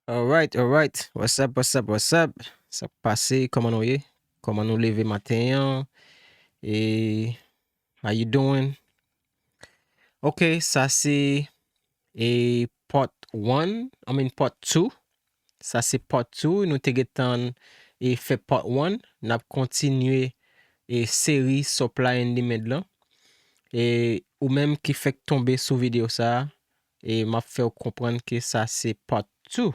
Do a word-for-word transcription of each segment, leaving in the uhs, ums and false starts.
Alright, alright. What's up, what's up, what's up? Sa k pase? Kòman nou ye? Kòman nou leve maten an? E how you doing? Ok, sa se e part one, I mean part two. Sa se part two, nou te gentan e fè part one, n ap kontinye e seri supply and demand lan. E ou menm ki fèk tonbe sou videyo sa a, e m ap fè w konprann ke sa se part two.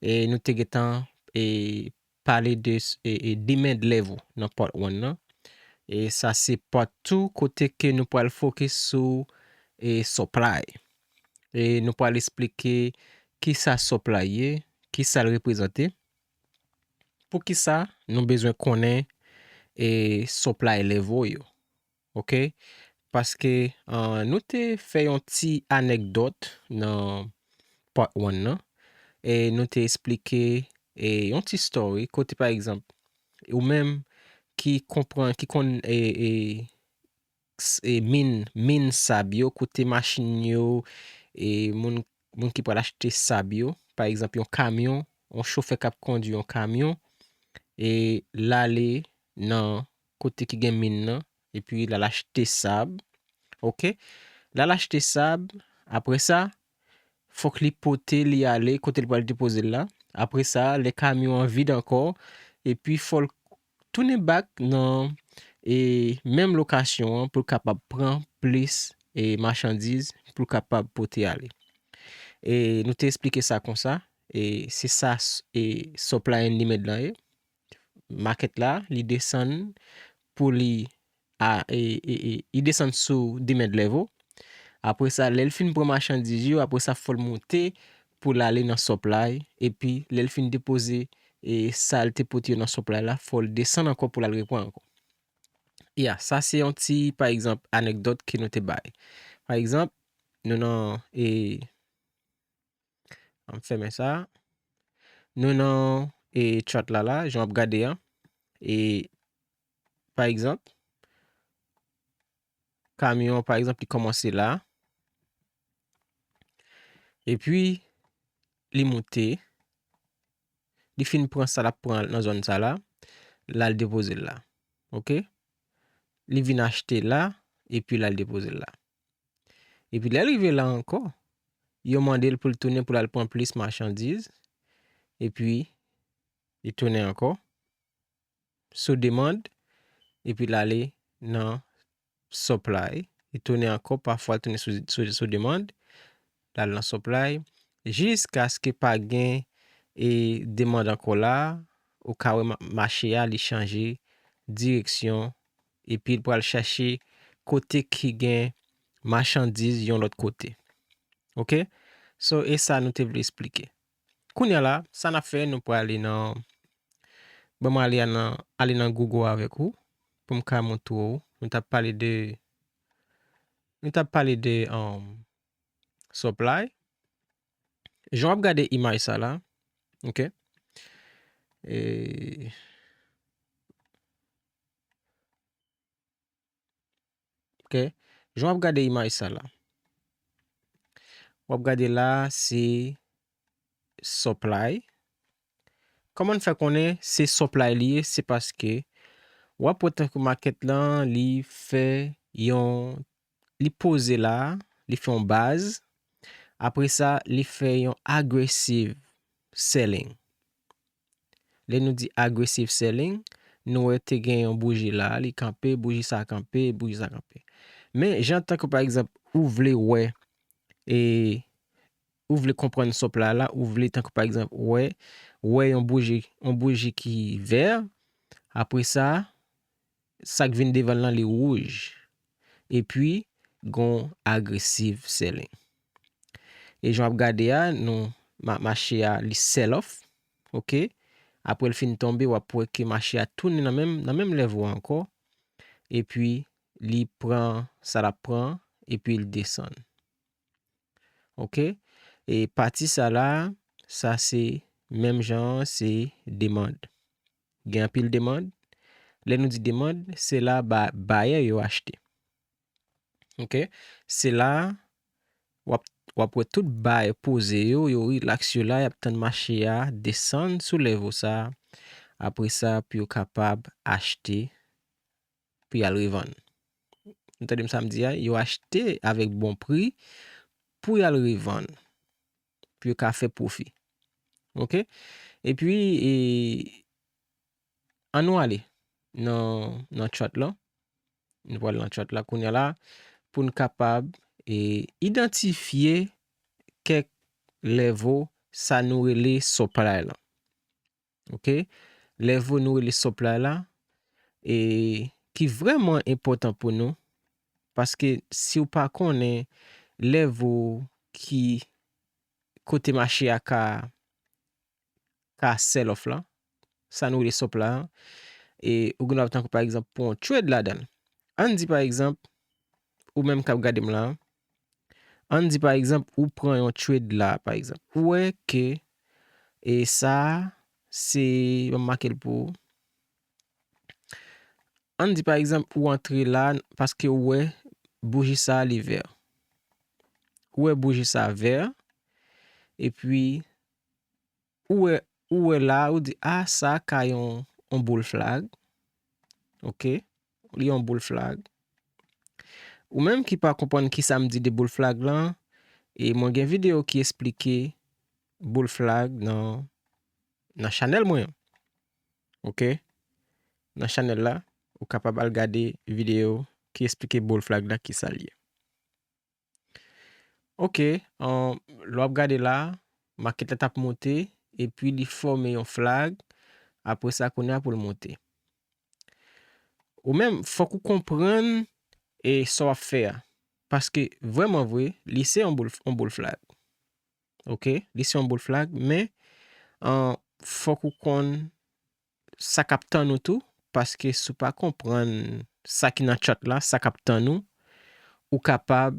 E nou te gentan e pale de s- e, e demand level nan part one nan. E sa se part two kote ke nou pral focus sou e supply. E nou pral esplike kisa supply ye, kisa l reprezante, poukisa nou bezwen konnen e supply level yo. Ok? Paske ah, nou te fè yon ti anekdòt nan part one nan. E nou te esplike e yon ti story kote pa egzanp, ou menm ki konprann, ki konn e, e, s- e min, min sab yo, kote machin yo, e moun, moun ki pral achte sab yo, pa egzanp yon kamyon, yon chofè k ap kondui yon kamyon, e l ale nan kote ki gen min nan, epi l al achte sab. Ok? L al achte sab, apre sa, fòk li pote li ale kote l pral depoze l la. Apre sa, lè kamyon an vid ankò, epi fò l tounen back nan e menm lokasyon an pou l kapab pran plis e machandiz pou l kapab pote ale. E nou te esplike sa konsa, e se sa s- e supply and demand lan ye. Makèt la, li desann pou li a, e, e, e, li desann sou demand level. Apre sa, lè l fin pran machandiz yo, apre sa, fò l monte pou l ale nan supply. Epi, lè l fin depoze e sa l te pote yo nan supply la, fò l desann ankò pou l al reprann ankò. Ya, sa se yon ti, pa egzanp, anekdòt ke nou te bay. Pa egzanp, nou nan e An m fèmen sa. Nou nan e chart la la, jan w ap gade an. E pa egzanp, kamyon an, pa egzanp, li kòmanse la. Epi, li moute. Li fin pran sa l ap pran nan zòn sa la. L al depoze l la. Ok? Li vin achte la, epi l al depoze l la. Epi lè l rive la ankò, yo mande l pou l tounen pou l al pran plis machandiz. Epi, li tounen ankò. Sou demann, epi l ale nan supply. Li tounen ankò, pafwa l tounen sou, sou, sou demann. L al nan supply. Jiskaske pa gen e demann ankò la, ou ka wè ma- mache a, li chanje direksyon, epi l pral chache kote ki gen machandiz yon lòt kote. Ok? So, e sa nou te vle esplike. Kounye a la, sa n ap fè, nou prale nan, ban m ale a nan, ale nan Google avèk ou, pou m ka montre w. Nou t ap pale de, nou t ap pale de um, supply. Jan w ap gade imaj sa la, ok? E, ok. Jan w ap gade imaj sa la. W ap gade la, se supply. Kòman n fè konnen se supply li ye? Se paske w ap wè tankou makèt lan, li fè yon, li poze la, li fè yon baz. Apre sa, li fè yon aggressive selling. Lè nou di aggressive selling, nou wè te gen yon bouji la, li kanpe, bouji sa kanpe, bouji sa kanpe. Men, jan tankou pa egzanp, ou vle wè, e ou vle konprann supply la, ou vle tankou pa egzanp, wè, wè yon bouji, yon bouji ki vè, apre sa, sa k vin devan l lan li wouj. Epi, gon aggressive selling. E jan w ap gade a, nou, ma- mache a, li sell off, ok? Apre l fin tonbe, w ap wè ke mache a tounen nan menm, nan menm level ankò. Epi, li pran sa l ap pran, epi l desann. Ok? E pati sa la, sa se menm jan an, se demann. Gen anpil demann. Lè nou di demann, se la ba- bayè yo achte. Ok? Se la w ap w ap wè tout bay poze yo, yo rilaks yo la, y ap tann mache a desann sou level sa a. Apre sa, pou yo kapab achte, pou y al revann. Nou tande m sa m di a, yo achte avèk bon pri pou y al revann, pou yo ka fè pwofi. Oke? Epi, e, ann nou ale nan, nan chart la. Nou pral nan chart la kounye a la pou n kapab, e, idantifye kèk level sa nou rele supply la. Oke? Level nou rele supply la, e, ki vrèman enpòtan pou nou, paske si w pa konnen level ki kote mache a ka, ka sell off la, sa nou rele supply la, e ou gen dwa tankou pa egzanp pran yon trade ladan l. Ann di pa egzanp, ou menm k ap gade m la, ann di pa egzanp ou pran yon trade la, pa egzanp. Ou wè ke, e sa a, se, ban m make l pou ou. Ann di pa egzanp ou antre la paske ou wè bouji sa a li vè. Ou wè bouji sa a vè, epi ou wè, ou wè la, ou di, "A, sa ka yon, yon bull flag." Oke? Li yon bull flag. Ou menm ki pa konprann kisa m di de bull flag lan, e mwen gen videyo ki esplike bull flag nan, nan chanèl mwen an. Oke? Nan chanèl la, ou kapab al gade videyo ki esplike bull flag la, kisa l ye. Oke, um, lè w ap gade la, market la t ap monte, epi li fòme yon flag, apre sa, kounye a pou l monte. Ou menm, fòk ou konprann e sa w ap fè a. Paske, vrèman vre, li se yon bull, yon bull flag. Oke? Li se yon bull flag, men, um, fòk ou konn sa k ap tann ou tou, paske si w pa konprann sa ki nan chart la, sa k ap tann ou, ou kapab,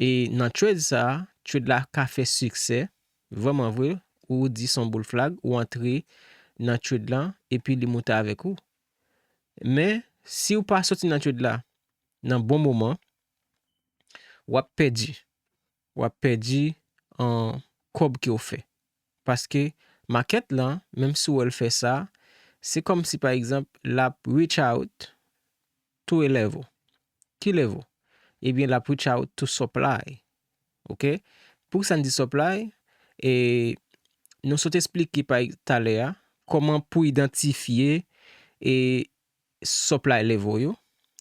e nan trade sa a, trade la ka fè siksè, vrèman vre, ou di se yon bull flag, ou antre nan trade la, epi li moute avèk ou. Men, si w pa soti nan trade la nan bon moman, w ap pèdi. W ap pèdi, um, kòb ke w fè. Paske market lan, menm si w wè l fè sa, se kòmsi, pa egzanp, l ap reach out to a level. Ki level? Ebyen, l ap reach out to supply. Oke? Poukisa n di supply? E nou sot esplike pa talè a, kòman pou idantifye e supply level yo.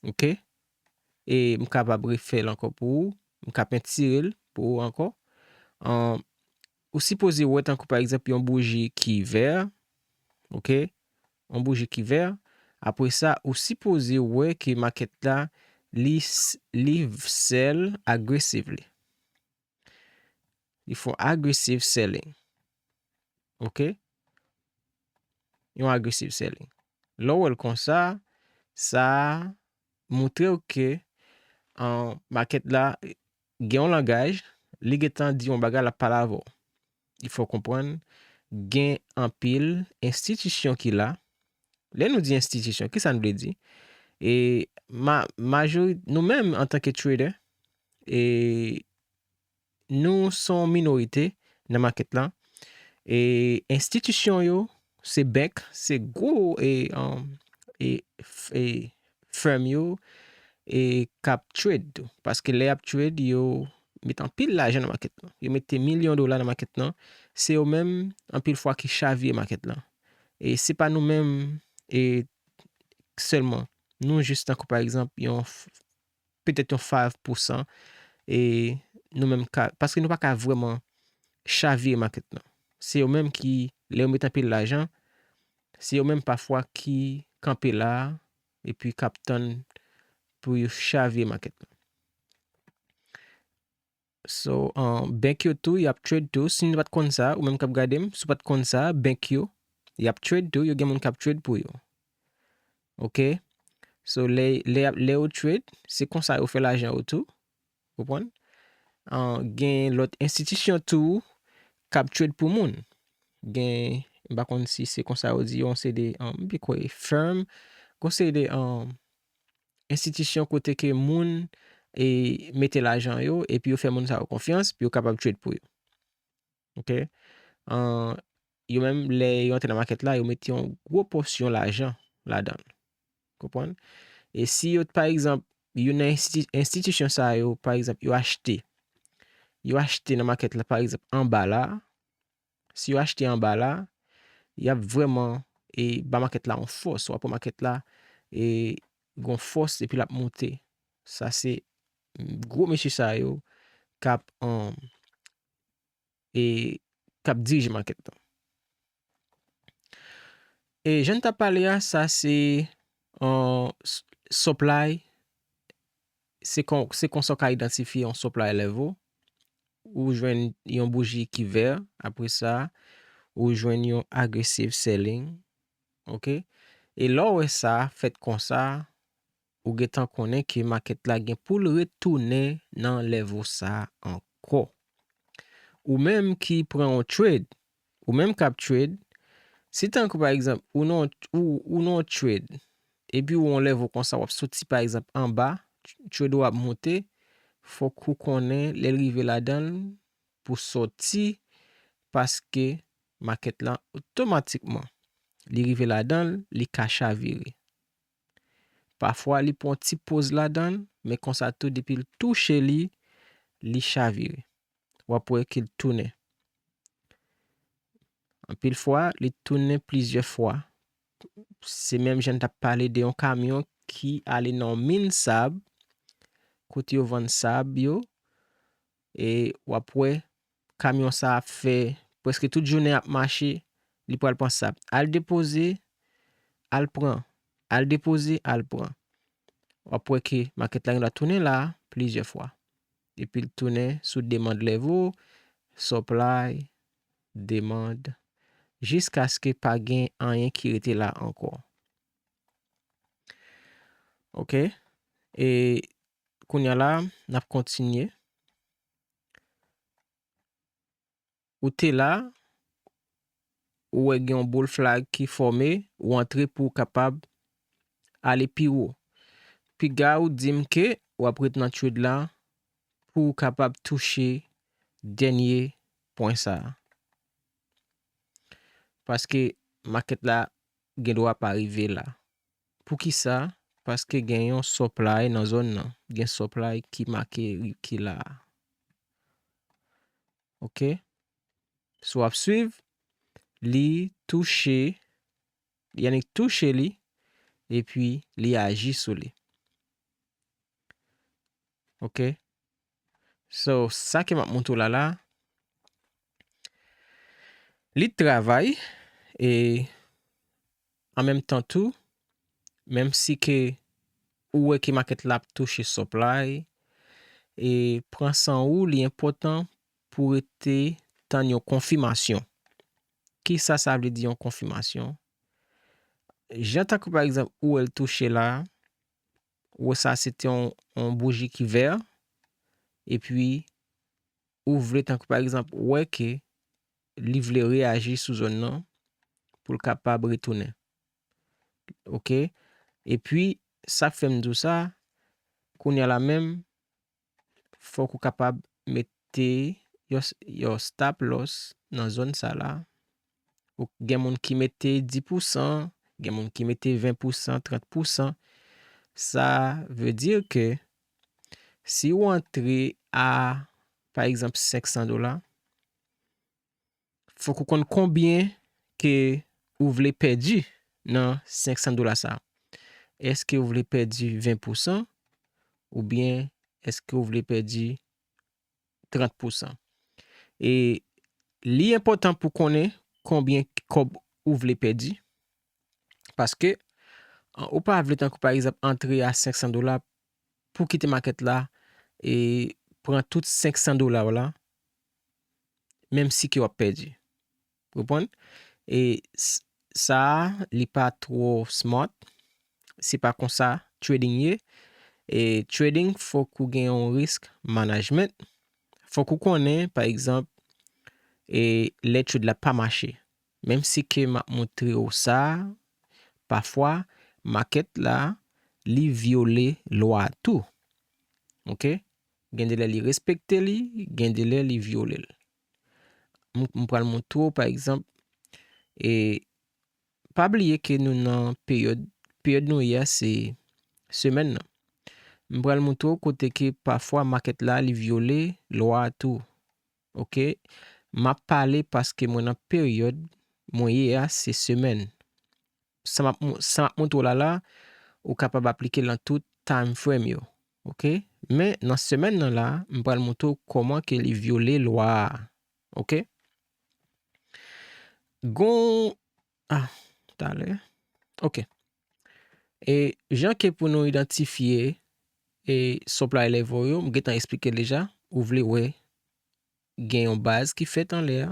Oke? E m kapab refè l ankò pou ou. M ka pentire l pou ou ankò. An, ou sipoze wè tankou pa egzanp yon bouji ki vè, oke? Yon bouji ki vè. Apre sa, ou sipoze wè ke market la, li s-, li sell aggressively. Li fè yon aggressive selling. Oke? Yon aggressive selling. Lè w wè l konsa, sa montre w ke, an, market la gen yon langaj, li gentan di yon bagay, l ap pale avè w. Il fò konprann, gen anpil enstitisyon ki la. Lè nou di enstitisyon, kisa n vle di? E ma-, majori-, nou menm antanke trader, e nou se yon minorite nan market lan. E enstitisyon yo, se bank, se gwo, e, um, e, f-, e firm yo, e k ap trade tou. Paske lè y ap trade, yo met anpil lajan nan market lan. Yo mete milyon dola nan market lan. Se yo menm, anpil fwa, ki chavire market lan. E se pa nou menm, e sèlman. Nou jis tankou, pa egzanp, yon f-, petèt yon five percent, e nou menm ka, paske nou pa ka vrèman chavire market lan. Se yo menm ki, lè yo met anpil lajan, se yo menm pafwa ki kanpe la, epi k ap tann pou yo chavire market lan. So, um, bank yo tou, y ap trade tou. Si nou pa t konn sa, ou menm k ap gade m, si w pa t konn sa, bank yo, y ap trade tou, yo gen moun k ap trade pou yo. Oke? So, lè, lè y ap, lè yo trade, se konsa yo fè lajan yo tou. Konprann? An, gen lòt enstitisyon tou k ap trade pou moun. Gen, m pa konn si se konsa yo di yo, yon seri de, um, m pi kwè firm, yon seri de, um, enstitisyon kote ke moun, e mete lajan yo, epi yo fè moun sa yo konfyans, pou yo kapab trade pou yo. Ok? An, yo menm, lè yo antre nan makèt la, yo mete yon gwo pòsyon lajan ladan l. Konprann? E si yo, pa egzanp, youn nan enstiti-, enstitisyon sa yo, pa egzanp, yo achte, yo achte nan makèt la, pa egzanp, anba la, si yo achte anba la, y ap vrèman, e, ba makèt la yon fòs. W ap wè makèt la, e, gon fòs epi l ap monte. Sa se, mm, gwo mesye sa yo k ap, um, e k ap dirije makèt la. E jan n t ap pale a, sa se, uh, s-, supply, se kon, se konsa w ka idantifye yon supply level. Ou jwenn yon bouji ki vè, apre sa, ou jwenn yon aggressive selling, ok? E lè w wè sa fèt konsa, ou gentan konnen ke makèt la gen pou l retounen nan level sa ankò. Ou menm ki pran yon trade, ou menm k ap trade, si tankou pa egzanp, ou nan, ou, ou nan yon trade, epi ou yon level konsa, w ap soti pa egzanp anba, trade ou ap monte, fòk ou konnen lè l rive ladan l, pou sòti, paske makèt la otomatikman, li rive ladan l, li ka chavire. Pafwa, li pran yon ti poz ladan l, men konsa tou, depi l touche li, li chavire. W ap wè ke l tounen. Anpil fwa, li tounen plizyè fwa. Se menm jan n t ap pale de yon kamyon ki ale nan yon min sab, kote yo vann sab yo, e w ap wè kamyon sa ap fè prèske tout jounen ap mache, li pral pran sab. Al depoze, al pran. Al depoze, al pran. W ap wè ke makèt la gendwa tounen la plizyè fwa. Epi l tounen sou demand level, supply, demand, jiskaske pa gen anyen ki rete la ankò. Ok? E kounye a la, n ap kontinye. Ou te la, ou wè gen yon bull flag ki fòme, ou antre pou w kapab ale pi wo. Piga ou di m ke w ap ret nan trade la pou w kapab touche dènye pwen sa a. Paske makèt la gen dwa pa rive la. Poukisa? Paske gen yon supply nan zòn nan. Gen supply ki make ki la a. Ok? Si w ap swiv, li touche, li annik touche li, epi li aji sou li. Ok? So, sa ke m ap montre w la la, li travay, e an menm tan tou, menm si ke ou wè ke makèt la ap touche supply, e pran san ou, li enpòtan pou rete tann yon konfimasyon. Kisa sa vle di yon konfimasyon? Jan tankou pa egzanp ou wè l touche la, ou wè sa se te yon, yon bouji ki vè, epi ou vle tankou pa egzanp wè ke li vle reyaji sou zòn nan pou l kapab retounen. Ok? Epi, sa k fè m di w sa, kounye a la menm, fòk ou kapab mete yon, yon stop loss nan zòn sa la. Ou gen moun ki mete dis pousan, gen moun ki mete ven pousan, trant pousan. Sa vle di ke si ou antre a, pa egzanp, senk san dola, fòk ou konn konbyen ke ou vle pèdi nan senk san dola sa. Èske ou vle pèdi ven pousan oubyen èske ou vle pèdi trant pousan? E li enpòtan pou konnen konbyen kòb ou vle pèdi, paske, an, ou pa vle tankou pa egzanp antre a senk san dola pou kite makèt la e pran tout senk san dola w la, menm si ke w ap pèdi. Konprann? E s-, sa a, li pa twò smart. Se pa konsa trading ye. E trading, fòk ou gen yon risk management. Fòk ou konnen, pa egzanp, e lè trade la pa mache. Menm si ke m ap montre w sa, pafwa, makèt la, li vyole lwa tou. Ok? Gen de lè li respekte li, gen de lè li vyole l. M, m pral montre w, pa egzanp, e pa bliye ke nou nan peryòd, peryòd nou ye a se semèn nan. M pral montre w kote ke pafwa makèt la li vyole lwa a tou. Ok? M ap pale paske mwen nan peryòd mwen ye a se semèn. Sa m ap, sa m ap montre w la la, ou kapab aplike l nan tout time frame yo. Ok? Men nan semèn nan la, m pral montre w kòman ke li vyole lwa a. Ok? Gon, ah, talè. Ok. E jan ke pou nou idantifye e supply level yo, m gentan eksplike l deja. Ou vle wè gen yon baz ki fèt anlè a,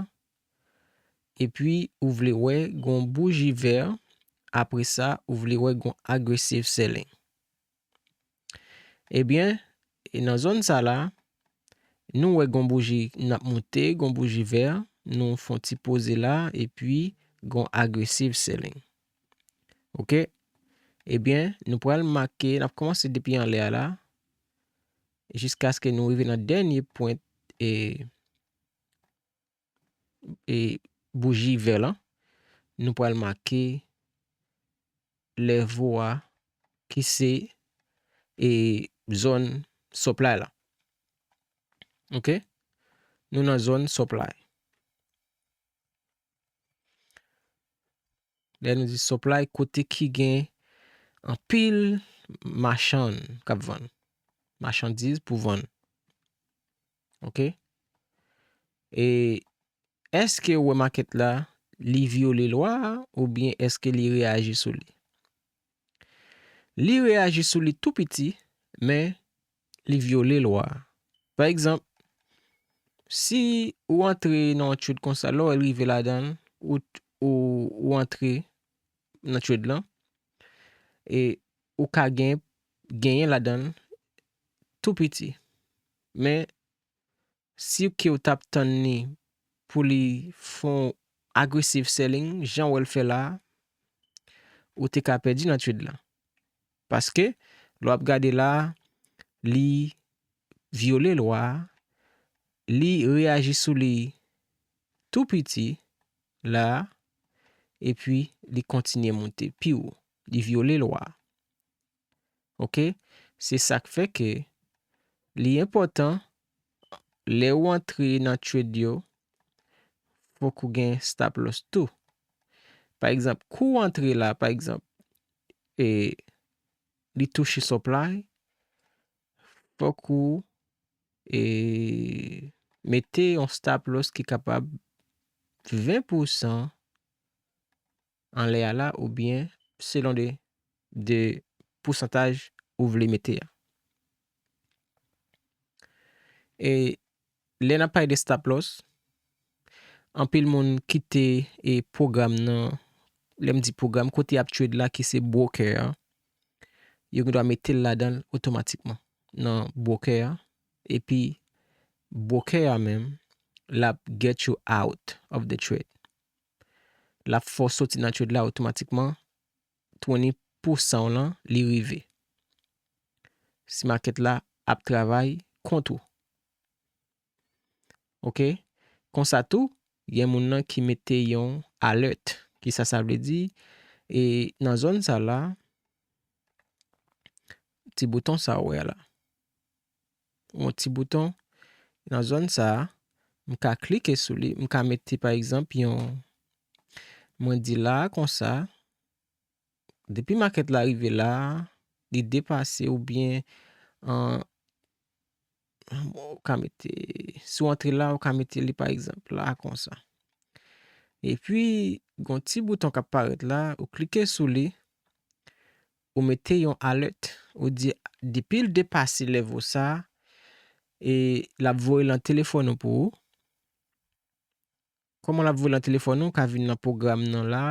epi ou vle wè gon bouji vè, apre sa, ou vle wè gon aggressive selling. Ebyen, e nan zòn sa la, nou wè gon bouji n ap moute, gon bouji vè, nou fè yon ti poze la, epi gon aggressive selling. Ok? Ebyen, nou pral make, n ap kòmanse depi anlè a la, jiskaske nou rive nan dènye pwent e, e bouji vè lan, nou pral make level a ki se e zòn supply la. Ok? Nou nan zòn supply. Lè nou di supply, kote ki gen anpil machann k ap vann. Machandiz pou vann. Ok? E èske ou wè makèt la, li vyole lwa a, oubyen èske li reyaji sou li? Li reyaji sou li tou piti, men li vyole lwa a. Pa egzanp, si ou antre nan yon trade konsa, lè w rive ladan l, ou, ou, ou antre nan trade lan, e ou ka gen, genyen ladan l tou piti. Men, si ke w t ap tann li pou li fè yon aggressive selling, jan w wè l fè la a, ou te ka pèdi nan trade lan. Paske, lè w ap gade la a, li vyole lwa a, li reyaji sou li tou piti la a, epi li kontinye monte pi wo. Li vyole lwa a. Ok? Se sa k fè ke li enpòtan lè w antre nan trade yo, fòk ou gen stop loss tou. Pa egzanp, kou w antre la, pa egzanp, e li touche supply, fòk ou e mete yon stop loss ki kapab ven pousan anlè a la oubyen selon de, de pousantaj ou vle mete a. E lè n ap pale de stop loss, anpil moun kite e pwogram nan, lè m di pwogram, kote y ap trade la ki se broker a, yo gendwa mete l ladan l otomatikman nan broker a, epi broker a menm, l ap get you out of the trade. L ap fè w soti nan trade la otomatikman, twenty pousan w lan, li rive. Si makèt la ap travay kont ou. Ok? Konsa tou, gen moun nan ki mete yon alert. Kisa sa vle di? E nan zòn sa la, ti bouton sa w wè la. Yon ti bouton nan zòn sa a, m ka klike sou li, m ka mete pa egzanp yon, mwen di la a konsa, depi makèt la rive la a, li depase oubyen, an, ou ka mete, si w antre la, ou ka mete li pa egzanp la a konsa. Epi, gon ti bouton k ap parèt la, ou klike sou li, ou mete yon alert, ou di, depi l depase level sa, e l ap voye l nan telefòn ou pou ou. Kòman l ap voye l nan telefòn ou, ou ka vin nan pwogram nan la,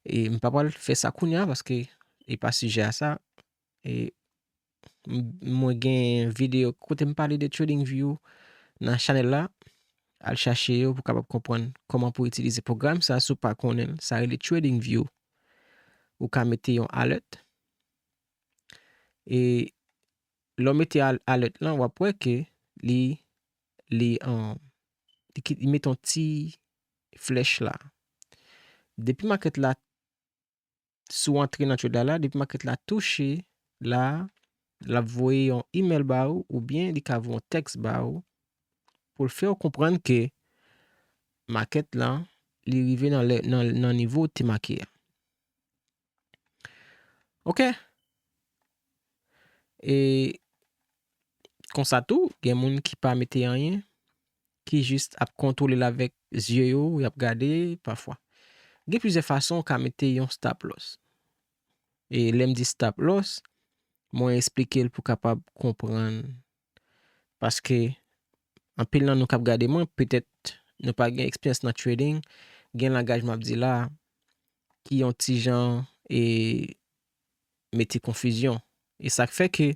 e m pa pral fè sa kounye a paske e pa sijè a sa. E m, mwen gen videyo kote m pale de TradingView nan chanèl la. Al chache yo pou w kapab konprann kòman pou w itilize pwogram sa, si w pa konnen l. Sa rele TradingView. Ou ka mete yon alert. E lè w mete al- alert lan, w ap wè ke li, li, um, li, ki- li mete yon ti flèch la. Depi market la, si w antre nan trade la, la, depi market la touche la, l ap voye yon email ba ou, oubyen li ka voye yon text ba ou pou l fè w konprann ke market la, li rive nan, lè- nan, nan nivo w te make a. Ok. E konsa tou, gen moun ki pa mete anyen, ki jis ap kontwole l avèk zye yo, y ap gade pafwa. Gen plizyè fason w ka mete yon stop loss. E lè m di stop loss, mwen esplike l pou kapab konprann. Paske anpil nan nou k ap gade mwen, petèt nou pa gen eksperyans nan trading, gen langaj m ap di la, ki yon ti jan e mete konfizyon. E sa k fè ke,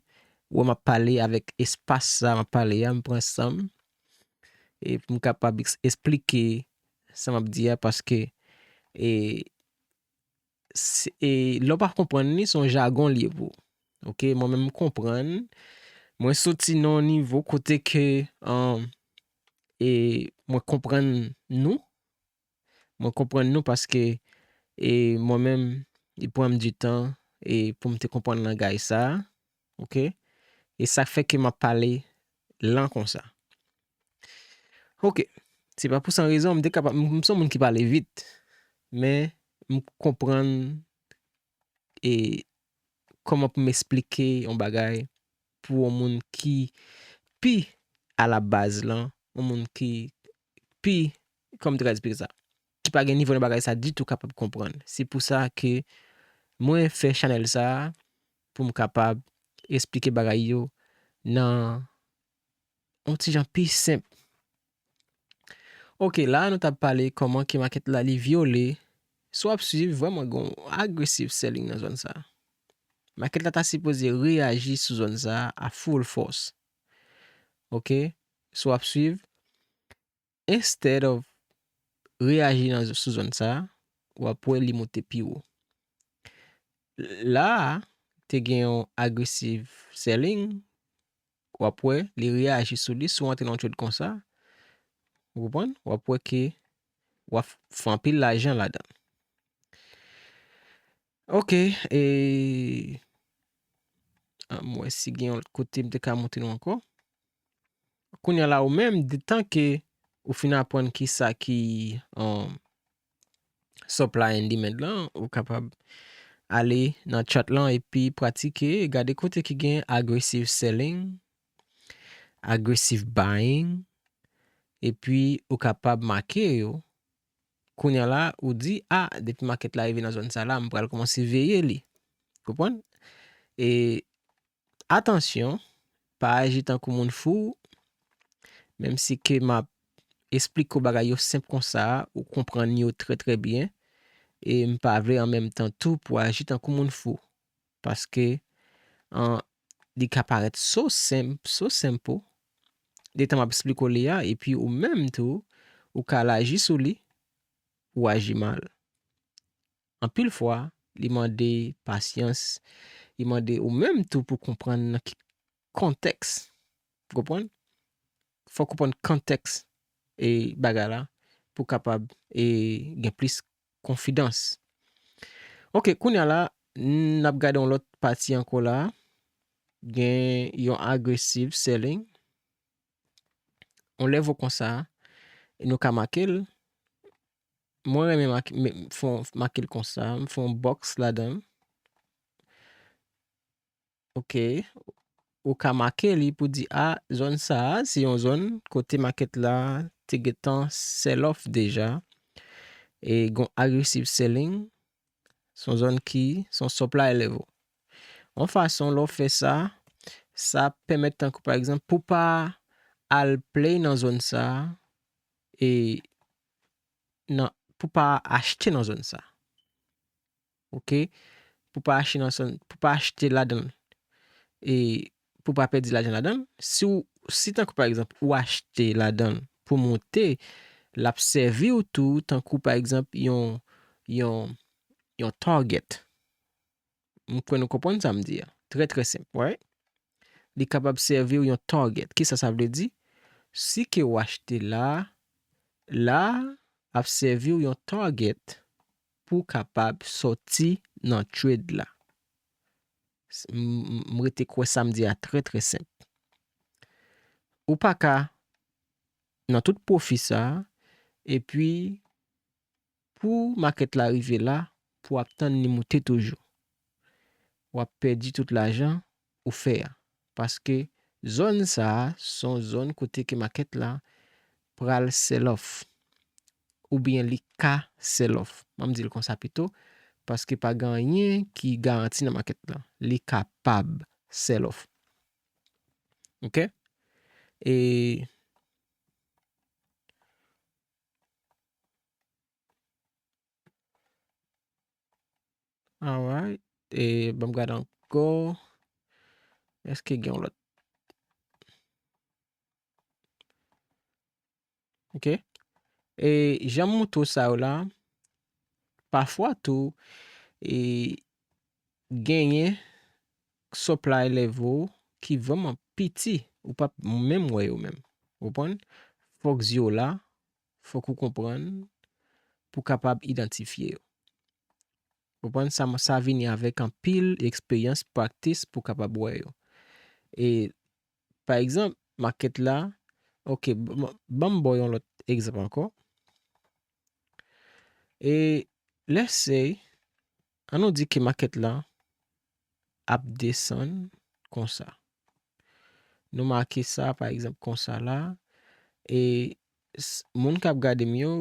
wè, m ap pale avèk espas sa, m ap pale a, m pran san m, e pou m kapab eks- esplike sa m ap di a, paske, e, se- e, lè w pa konprann li, se yon jagon li ye pou ou. Ok, mwen menm m konprann, mwen soti nan yon nivo kote ke, um, e, mwen konprann nou, mwen konprann nou paske, e, mwen menm, li pran m di tan, e, pou m te konprann langaj sa, ok? E sa k fè ke m ap pale lan konsa. Ok, se pa pou san rezon, m te kapab, m, m se yon moun ki pale vit, men m konprann, e, kòman pou m esplike yon bagay pou yon moun ki pi a la baz lan, yon moun ki pi, kòman m te ka esplike sa, ki pa gen nivo nan bagay sa ditou kapab konprann. Se pou sa ke mwen fè chanèl sa a, pou m kapab esplike bagay yo nan yon ti jan pi senp. Ok, la a nou t ap pale kòman ke market la li vyole. Si w ap swiv, vrèman gen yon aggressive selling nan zòn sa a. Market la ta sipoze reyaji sou zòn sa a a full force. Ok, si w ap swiv, instead of reyaji nan, sou zòn sa a, w ap wè li monte pi wo. La a, te gen yon aggressive selling, w ap wè li reyaji sou li, si w antre nan yon trade konsa, ou konprann? W ap wè ke w ap fè anpil lajan ladan. Ok, e, ah, m wè si gen yon lòt kote m te ka montre nou ankò. Kounye a la, ou menm, detan ke ou fin aprann kisa ki, um, supply and demand lan, ou kapab ale nan chart lan epi pratike, gade kote ki gen aggressive selling, aggressive buying, epi ou kapab make yo. Kounye a la, ou di, a, depi market la rive nan zòn sa la, m pral kòmanse veye li. Konprann? E atansyon, pa aji tankou moun fou, menm si ke m ap esplike w bagay yo senp konsa, ou konprann yo trè, trè byen, e m pa vle an menm tan tou pou aji tankou moun fou. Paske, an, li ka parèt so senp, so senp pou, detan m ap esplike w li a, epi ou menm tou, ou ka al aji sou li, ou aji mal. Anpil fwa, li mande pasyans, li mande ou menm tou pou konprann nan ki kontèks. Ou konprann? Fòk ou konprann kontèks e bagay la pou kapab e gen plis konfidans. Ok, kounye a la, n ap gade yon lòt pati ankò la. Gen yon aggressive selling. Yon level konsa, e nou ka make l. Mwen renmen make, me- fè yon- make l konsa. M fè yon box ladan l. Ok. Ou ka make li pou di, a, zòn sa a, se yon zòn kote market la te gentan sell off deja. E gon aggressive selling, se yon zòn ki, se yon supply level. Yon fason, lè w fè sa, sa pèmèt tankou, pa egzanp, pou pa al play nan zòn sa a, e nan, pou pa achte nan zòn sa a. Ok? Pou pa achte nan zòn, pou pa achte ladan l. E pou pa pèdi lajan ladan l. Si w, si tankou pa egzanp, ou achte ladan l pou monte, l ap sèvi w tou tankou pa egzanp yon, yon, yon target. M kwè nou konprann sa m di a. Trè, trè senp, right? li kapab sèvi w yon target. Kisa sa vle di? Si ke w achte la, la ap sèvi w yon target pou w kapab sòti nan trade la. S- m- m- m rete kwè sa m di a trè, trè senp. Ou pa ka nan tout pwofi sa, epi pou makèt la rive la, pou w ap tann li moute toujou. W ap pèdi tout lajan ou fè a. Paske zòn sa a, se yon zòn kote ke makèt la pral sell off. Oubyen li ka sell off. Ban m di l konsa pito, paske pa gen anyen ki garanti nan makèt la. Li kapab sell off. Ok? E Alright. E ban m gade ankò. Èske gen yon lòt? Ok. E jan m montre w sa yo la, pafwa tou, e genyen supply level ki vrèman piti, ou p ap menm wè yo menm. Ou konprann? Fòk zye w la, fòk ou konprann pou w kapab idantifye yo. Ou konprann? Sa, sa vini avèk anpil eksperyans, practice pou w kapab wè yo. E, pa egzanp, makèt la, ok, ban ban m ba w yon lòt egzanp ankò. E, let's say, ann nou di ke makèt la ap desann konsa. Nou make sa, pa egzanp, konsa la. E s- moun k ap gade m yo,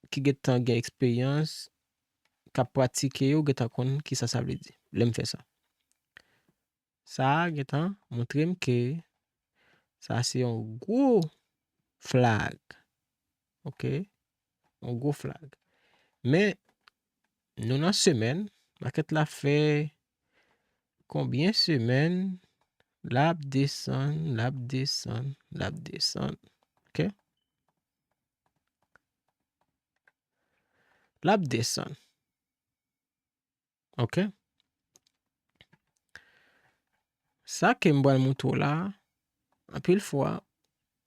ki gentan gen eksperyans, k ap pratike yo, gentan konn kisa sa vle di lè m fè sa. Sa a gentan montre m ke sa se yon gwo flag. Ok? Yon gwo flag. Men, nou nan semèn, makèt la fè konbyen semèn l ap desann, l ap desann, l ap desann. Ok? L ap desann. Ok? Sa ke m pral montre w la, anpil fwa,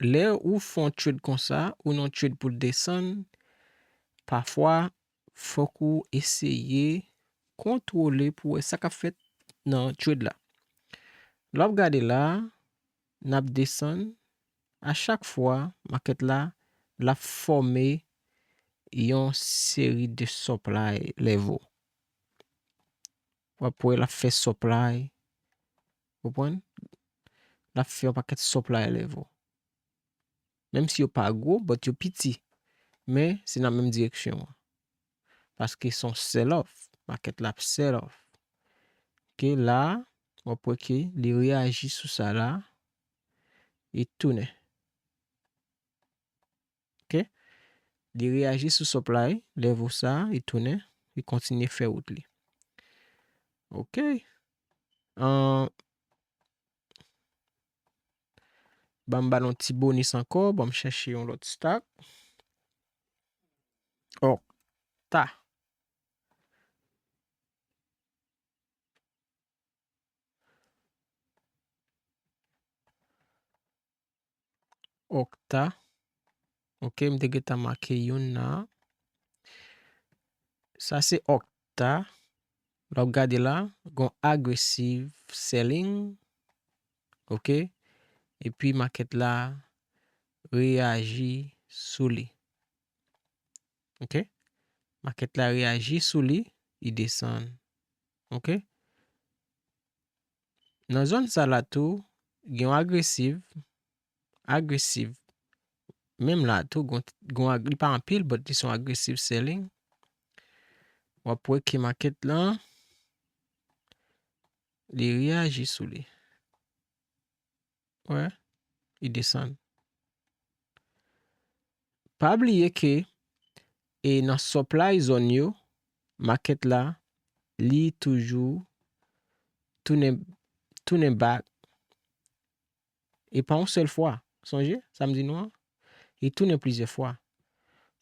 lè ou fè yon trade konsa, ou nan yon trade pou l desann, pafwa, fòk ou eseye kontwole pou wè sa k ap fèt nan trade la. Lè w ap gade la, n ap desann, a chak fwa, makèt la, l ap fòme yon seri de supply level. W ap wè l ap fè supply. Konprann? L ap fè yon pakèt supply level. Menm si yo pa gwo, but yo piti. Men, se nan menm direksyon an. Paske se yon sell off. Makèt la ap sell off. Ok, la, w ap wè ke li reyaji sou sa la. Li tounen. Ok? Li reyaji sou supply, level sa, li tounen, li kontinye fè wout li. Ok. An, ban m ba l yon ti bonis ankò, ban m chèche yon lòt stock. Okta. Okta. Ok, m te gentan make youn nan. Sa se Okta. Lè w ap gade la, gon aggressive selling. Ok? Epi makèt la reyaji sou li. Ok? Makèt la reyaji sou li, li desann. Ok? Nan zòn sa la tou, gen yon aggressive, aggressive. Menm la tou, gon, gon ag- li pa anpil, but li se yon aggressive selling. W ap wè ke makèt lan, li reyaji sou li. Wè, li desann. Pa bliye ke, e nan supply zone yo, makèt la, li toujou tounen, tounen back. E pa yon sèl fwa. Sonje, sa m di nou an? Li tounen plizyè fwa.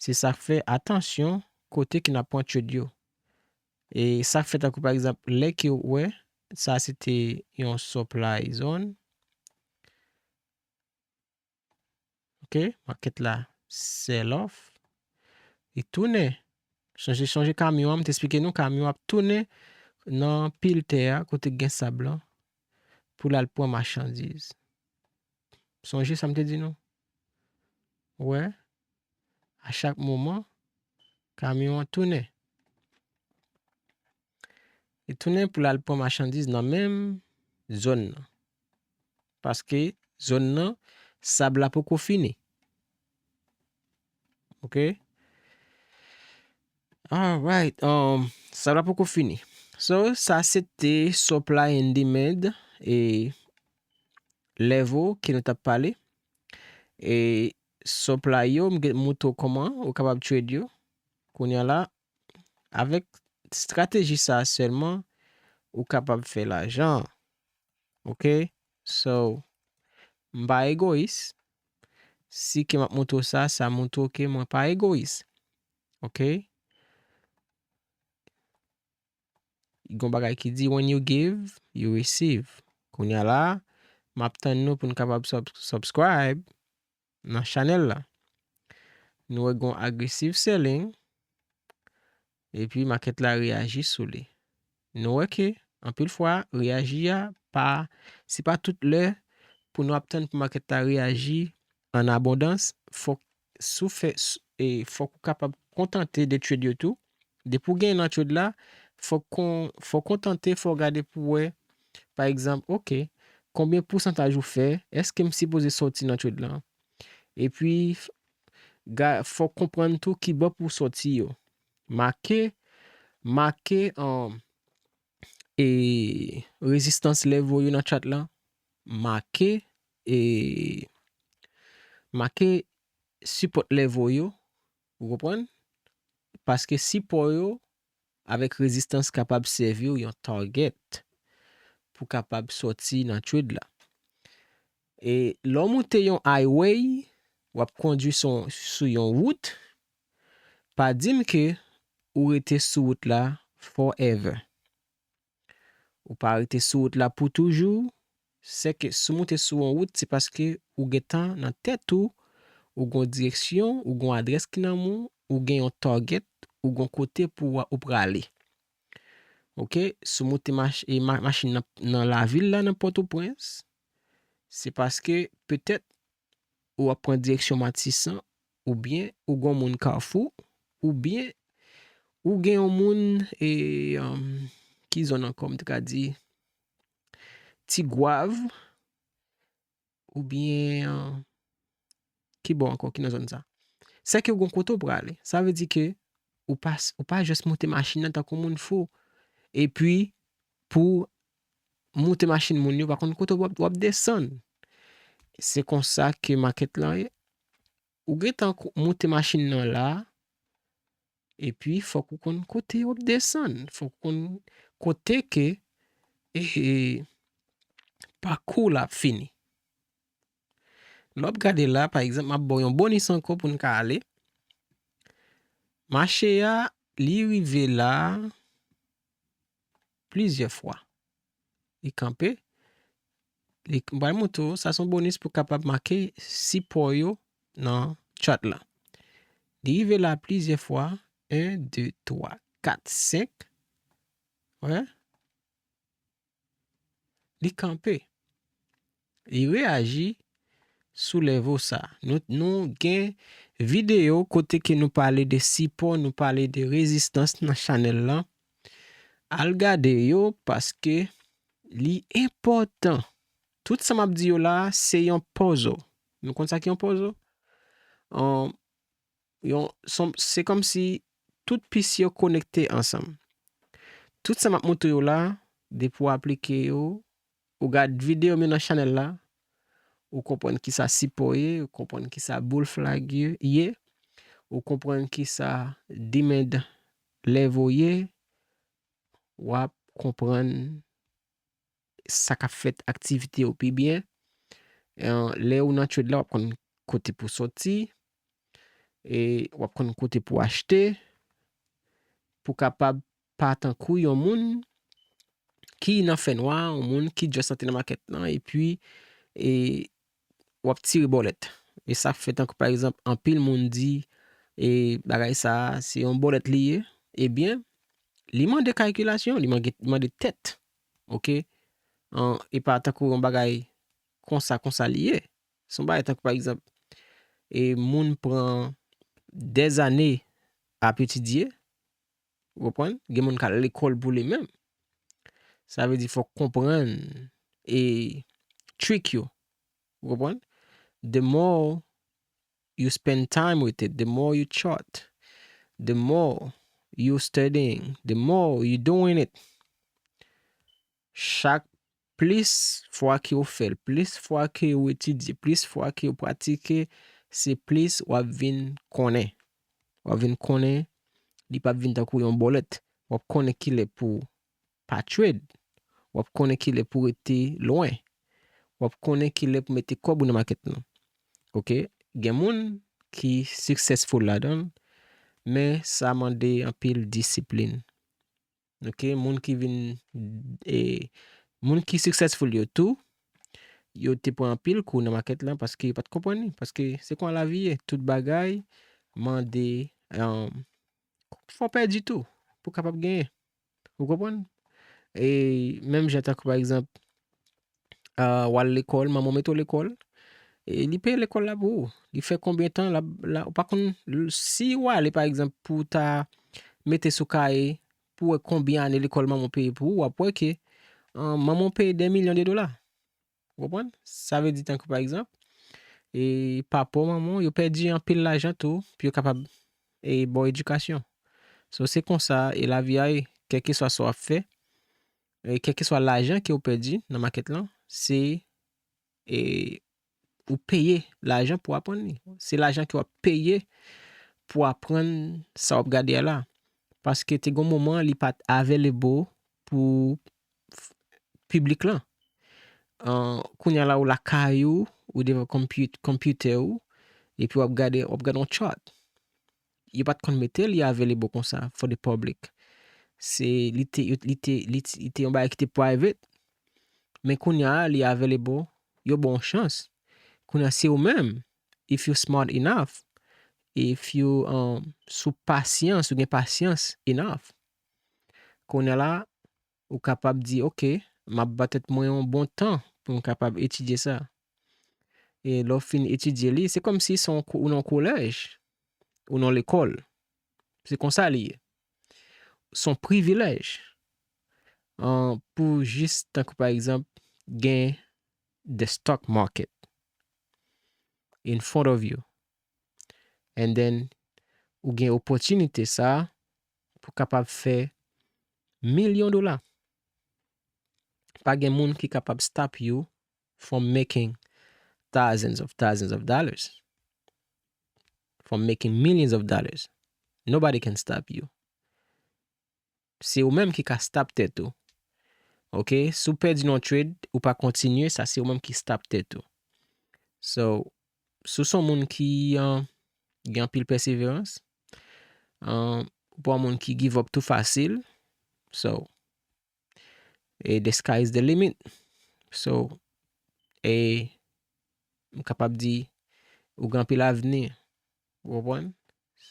Se sa k fè, atansyon kote ke n ap pran trade yo. E sa k fè tankou, pa egzanp, lè ke w wè, sa se te yon supply zone. Ok, makèt la sell off. Li tounen. Sonje, sonje kamyon an, m te eksplike nou, kamyon ap tounen nan pil tè a, kote k gen sab lan, pou l al pran machandiz. Sonje sa m te di nou? Wè, a chak moman, kamyon an tounen. Li tounen pou l al pran machandiz nan menm zòn nan. Paske zòn nan, sab la poko fini. Ok? Alright. Um, sab la poko fini. So, sa se te supply and demand e level ke nou t ap pale. E supply yo, m gen moutre w kòman ou kapab trade yo. Kounye a la, avèk estrateji sa a sèlman, ou kapab fè lajan. Ok? So, m pa egoyis. Si ke m ap moutre w sa, sa moutre w ke mwen pa egoyis. Ok? Gon bagay ki di, "When you give, you receive." Kounye a la, m ap tann nou pou n kapab sub- subscribe nan chanèl la. Nou wè gon aggressive selling, epi makèt la reyaji sou li. Nou wè ke, anpil fwa, reyaji a pa, se pa tout lè pou nou ap tann pou makèt la reyaji an abondans, fòk si w fè, s- e fòk ou kapab kontante de trade yo tou. Depi w genyen nan trade la, fòk kon- fòk kontante, fòk gade pou wè, pa egzanp, ok, konbyen pousantaj ou fè, èske m sipoze sòti nan trade la? Epi, f- ga- fòk konprann tou ki bò pou w sòti yo. Make, make, um, e rezistans level yo nan chart lan, make, e make support level yo, ou konprann? Paske sipò yo avèk rezistans kapab sèvi w yon target pou kapab sòti nan trade la. E lè w moute yon highway, w ap kondwi sou, sou yon wout, pa di m ke ou rete sou wout la forever. Ou pa rete sou wout la pou toujou. Sèke si w moute sou yon wout, se paske ou gentan nan tèt ou, ou gon direksyon, ou gon adrès ki nan men w, ou gen yon target, ou gon kote pou w- ou prale. Ok, si w moute mach- e ma- machin nan, nan lavil la, nan Pòtoprens, se paske petèt ou ap pran direksyon Matisan, oubyen ou gon moun Kafou, oubyen ou gen yon moun, e, um, ki zòn ankò, m te ka di, Tigwav, oubyen, um, ki bò ankò, ki nan zòn sa? Sèke ou gon kote ou prale. Sa vle di ke ou pa, ou pa jis moute machin nan tankou moun fou. Epi, pou moute machin moun yo, pa konn kote w ap, w ap desann. Se konsa ke makèt lan ye. Ou gentan ko- moute machin nan la, epi fòk ou konn kote w ap desann. Fòk ou konn kote ke, e, e, pakou la ap fini. Lè w ap gade la, pa egzanp, m ap ba w yon bonis ankò pou n ka ale. Mache a, li rive la plizyè fwa. Li kanpe. Li, m pral montre w, sa se yon bonis pou kapab make sipò yo nan chart la. Li rive la plizyè fwa. En, de, twa, kat, senk. Wè. Li kanpe. Li reyaji sou level sa. Nou, nou gen videyo kote ke nou pale de sipò, nou pale de rezistans nan chanèl lan. Al gade yo paske li enpòtan. Tout sa m ap di yo la, se yon puzzle. Nou konn sa ki yon puzzle? Yon, se kòmsi tout pis yo konekte ansanm. Tout sa m ap montre yo la, depi w aplike yo, ou gad videyo m yo nan chanèl la, ou konprann kisa sipò ye, ou konprann kisa bull flag ye, ou konprann kisa demand level ye, w ap konprann sa k ap fèt, aktivite yo pi byen. E, lè ou nan trade la, w ap konn kote pou sòti, e w ap konn kote pou achte, pou kapab pa tankou yon moun ki nan fènwa, yon moun ki just antre nan makèt lan, epi, e, w ap tire bòlèt. E sa k fè tankou pa egzanp, anpil moun di, e bagay sa a, se yon bòlèt li ye. Ebyen, li mande kalkilasyon, li mande, li mande tèt. Oke? An, e pa tankou yon bagay konsa, konsa li ye. Se yon bagay tankou pa egzanp, e moun pran dèzane ap etidye, ou konprann? Gen moun k al lekòl pou li menm. Sa vle di fòk konprann e trik yo. Ou konprann? The more you spend time with it, the more you chart, the more you studying, the more you doing it. Chak plis fwa ke w fè l, plis fwa ke w etidye, plis fwa ke w pratike, se plis w ap vin konnen. W ap vin konnen, li p ap vin tankou yon bòlèt. W ap konnen kilè pou w pa trade. W ap konnen kilè pou w rete lwen. W ap konnen kilè pou w mete kòb ou nan makèt lan. Oke? Gen moun ki successful ladan l, men sa mande anpil disiplin. Oke? Moun ki vin, e, moun ki successful yo tou, yo te pran anpil kou nan makèt lan paske yo pa t konprann li. Paske se konsa lavi ye. Tout bagay mande, um, fò w pèdi tou pou w kapab genyen. Ou konprann? E menm jan tankou pa egzanp, ah, w al lekòl, manman w mete w lekòl, e li peye lekòl la pou ou. Li fè konbyen tan la, la, ou pa konn l-, si w ale pa egzanp pou w ta mete sou kaye pou w wè konbyen ane lekòl manman w peye pou ou, w ap wè ke, ah, manman w peye dè milyon de dola. Ou konprann? Sa vle di tankou pa egzanp, e papa w, manman w, yo pèdi anpil lajan tou pou yo kapab, e, ba w edikasyon. So, se konsa, e, lavi a ye, kèlkeswa sa w ap fè, e, kèlkeswa lajan ke w pèdi nan makèt lan, se, e, ou peye lajan pou w aprann li. Se lajan ke w ap peye pou w aprann sa w ap gade a la. Paske te gon moman li pa t available pou f-, piblik lan. An, kounye a la ou lakay ou, ou devan konpit-, konpitè ou, epi w ap gade, w ap gade yon chart. Yo pa t konn mete li available konsa for the public. Se, li te, li te, li te, li te yon bagay ki te private. Men kounye a li available, yo ba w chans. Kounye a se ou menm, if you smart enough, if you, um, si w pasyans, ou gen pasyans enough. Kounye a la, ou kapab di, "Ok, m ap ba tèt mwen yon bon tan pou m kapab etidye sa." E lè w fin etidye li, se kòmsi se yon ko-, ou nan kolèj, ou nan lekòl. Se konsa li ye. Se yon privilèj, an, pou jis, tankou pa egzanp, gen the stock market in front of you. And then, ou gen opòtinite sa pou kapab fè milyon dola. Pa gen moun ki kapab stop you from making thousands of thousands of dollars, from making millions of dollars. Nobody can stop you. Se ou menm ki ka stop tèt ou. Oke? Si w pèdi nan trade, ou pa kontinye, sa se ou menm ki stop tèt ou. So, si w se yon moun ki, uh, gen anpil pèseverans, uh, ou pa yon moun ki give up tou fasil. So, e the sky is the limit. So, e m kapab di, ou gen anpil avni. Ou konprann?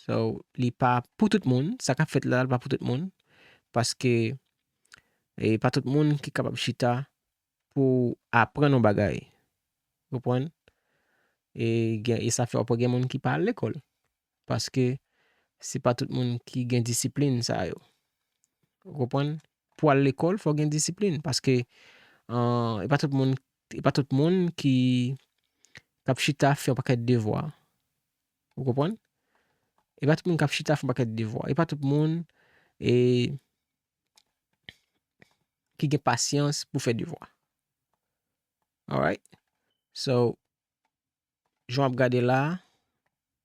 So, li pa pou tout moun. Sa k ap fèt la, li pa pou tout moun. Paske, e pa tout moun ki kapab chita pou aprann yon bagay. Ou konprann? E gen, e sa fè w ap wè gen moun ki pa al lekòl. Paske se pa tout moun ki gen disiplin sa yo. Ou konprann? Pou al lekòl, fò w gen disiplin. Paske, an, e pa tout moun, e pa tout moun ki, k ap chita fè yon pakèt devwa. Ou konprann? E pa tout moun k ap chita fè yon pakèt devwa. E pa tout moun, e, ki gen pasyans pou fè devwa. Alright? So, jan w ap gade la,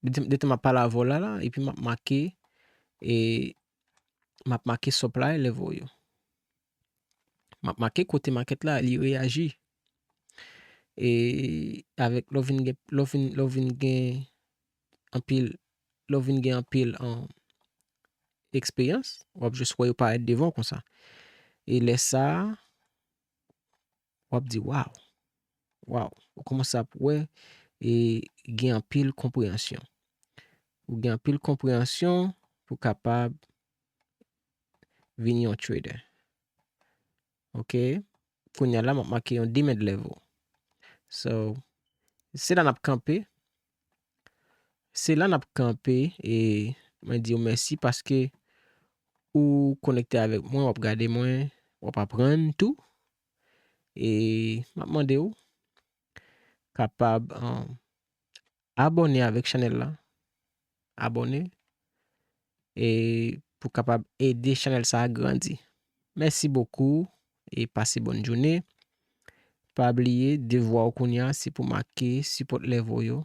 detan, detan m ap pale avè w la, la, epi m ap make, e, m ap make supply level yo. M ap make kote market la, li reyaji. E avèk lè w vin gen, lè w vin, lè w vin gen anpil, lè w vin gen anpil, um, eksperyans, w ap jis wè yo parèt devan w konsa. E lè sa a, w ap di, "Waw! Waw!" Ou kòmanse ap wè, e gen anpil konpreyansyon. Ou gen anpil konpreyansyon pou kapab vin yon trader. Ok? Kounye a la, m ap make yon demand level. So, se la n ap kanpe. Se la n ap kanpe e mwen di w mèsi paske ou konekte avèk mwen, w ap gade mwen, w ap aprann tou. E m ap mande w kapab, um, abòne avèk chanèl la. Abòne. E pou kapab ede chanèl sa a grandi. Mèsi bokou e pase bòn jounen. Pa bliye, devwa w kounye a, se pou make support level yo.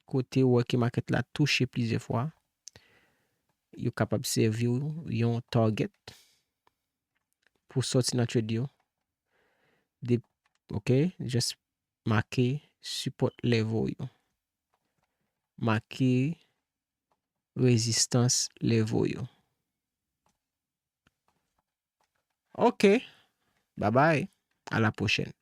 Kote w wè ke market la touche plizyè fwa, yo kapab sèvi w yon target pou sòti nan trade yo. De, ok, just make support level yo. Make rezistans level yo. Ok. Bye bye. À la prochaine.